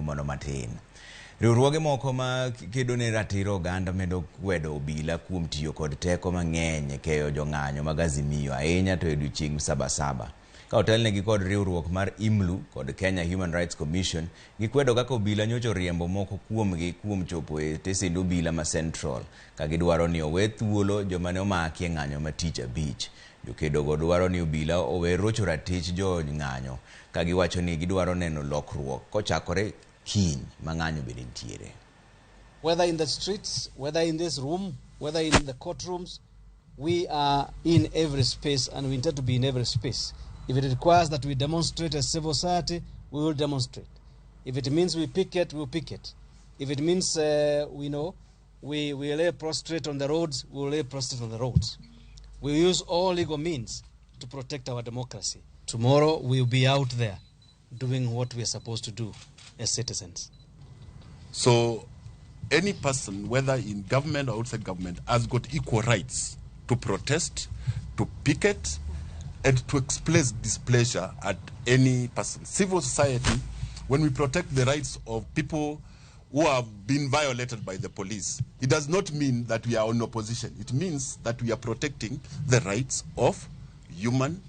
mano matin. Riwruoge moko ma kedo ne ratiro oganda medo kwedo obila kuom tiyo kod teko mang'eny e keyo jong'anyo mag Azimio ahinya to e odiochieng' Sabasaba. Ka otelnegi kod riwruok mar IMLU kod Kenya Human Rights Commission, gikwedo kaka obila nyocha oriembo moko kuomgi kuom chopo e tesend obila ma Central ka gidwaro ni owe thuolo joma ne omaki e ng'anyo ma tich abich. Jokedogo dwaro ni obila owe rocho ratich jo ng'anyo ka giwacho ni gidwaro neno lokruok kochakore kiny ma ng'anyo bende nitiere. Whether in the streets, whether in this room, whether in the courtrooms, we are in every space and we intend to be in every space. If it requires that we demonstrate as civil society, we will demonstrate. If it means we picket, we'll picket. If it means we know we lay prostrate on the roads, we will lay prostrate on the roads. We use all legal means to protect our democracy. Tomorrow we'll be out there doing what we are supposed to do as citizens. So any person, whether in government or outside government, has got equal rights to protest, to picket, and to express displeasure at any person. Civil society, when we protect the rights of people who have been violated by the police, it does not mean that we are on opposition. It means that we are protecting the rights of human.